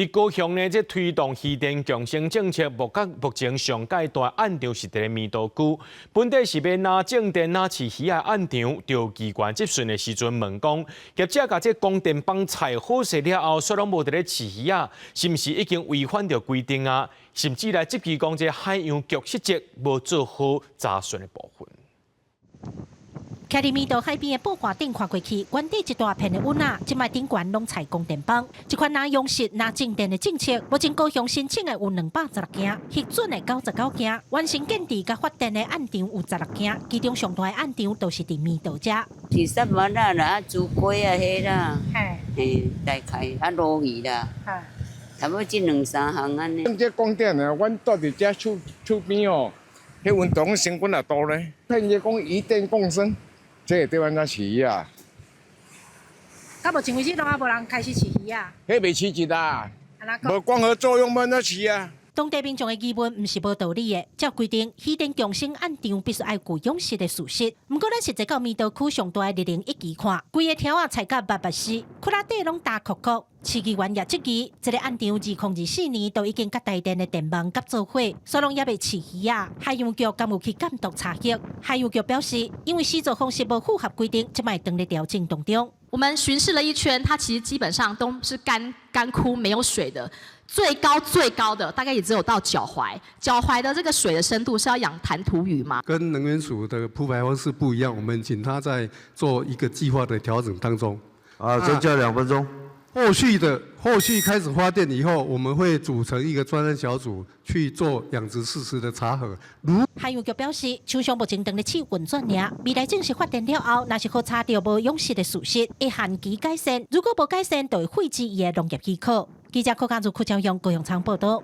佇高雄呢，這推動漁電共生政策，目前上蓋大案場是佇咧彌陀區，本底是欲若種電若飼魚的案場，著機關質詢的時陣問講，業者共這光電板拆好勢了後，煞攏無佇咧飼魚仔，是毋是已經違反著規定啊？甚至來質疑講，這海洋局失職，無做好查詢的部分。徛佇彌陀海邊的布掛頂看過去，原底一大片的蘊仔，這擺頂懸攏採光電板。這款若養殖若種電的政策，目前高雄申請的有216件，核准的99件，完成建置佮發電的案場有16件，其中上大的案場都是佇彌陀遮。是啥物啦？啦，豬龜啊，彼啦，嘿，大概啊，鱸魚啦，差不多這兩三項按呢。這光電呢，阮蹛佇遮厝厝邊哦，彼運動成本也大咧。騙伊講漁電共生，這會對按怎飼魚啊？到目前為止攏猶無人開始飼魚啊？彼袂飼得啊，無光合作用，欲按怎飼啊？當地民眾的疑問毋是無道理的，照規定，漁電共生案場必須愛具養殖的事實。毋過，咱實際到彌陀區上大的日寧一期看，規个柱仔裁甲密密實，窟仔底攏焦涸涸。市議員也質疑，這个案場2024年就已經佮台電的電網合做伙，煞攏猶未飼魚仔，海洋局敢有去監督查核？海洋局表示，因為施作方式無符合規定，這擺正佇調整當中。我們巡視了一圈，它其實基本上都是乾乾枯沒有水的。最高最高的大概也只有到腳踝，腳踝的這個水的深度是要養彈塗魚嗎？跟能源署的鋪排方式不一樣，我們請他在做一個計劃的調整當中。啊，增加2分鐘。後續開始發電以後，我們會組成一個專案小組去做養殖事實的查核。如海洋局表示，廠商目前正佇試運轉爾，未來正式發電了後，若是予查著無養殖的事實，會限期改善。如果無改善，就會廢止伊的農業許可。記者柯家如、柯昭陽高雄場報道。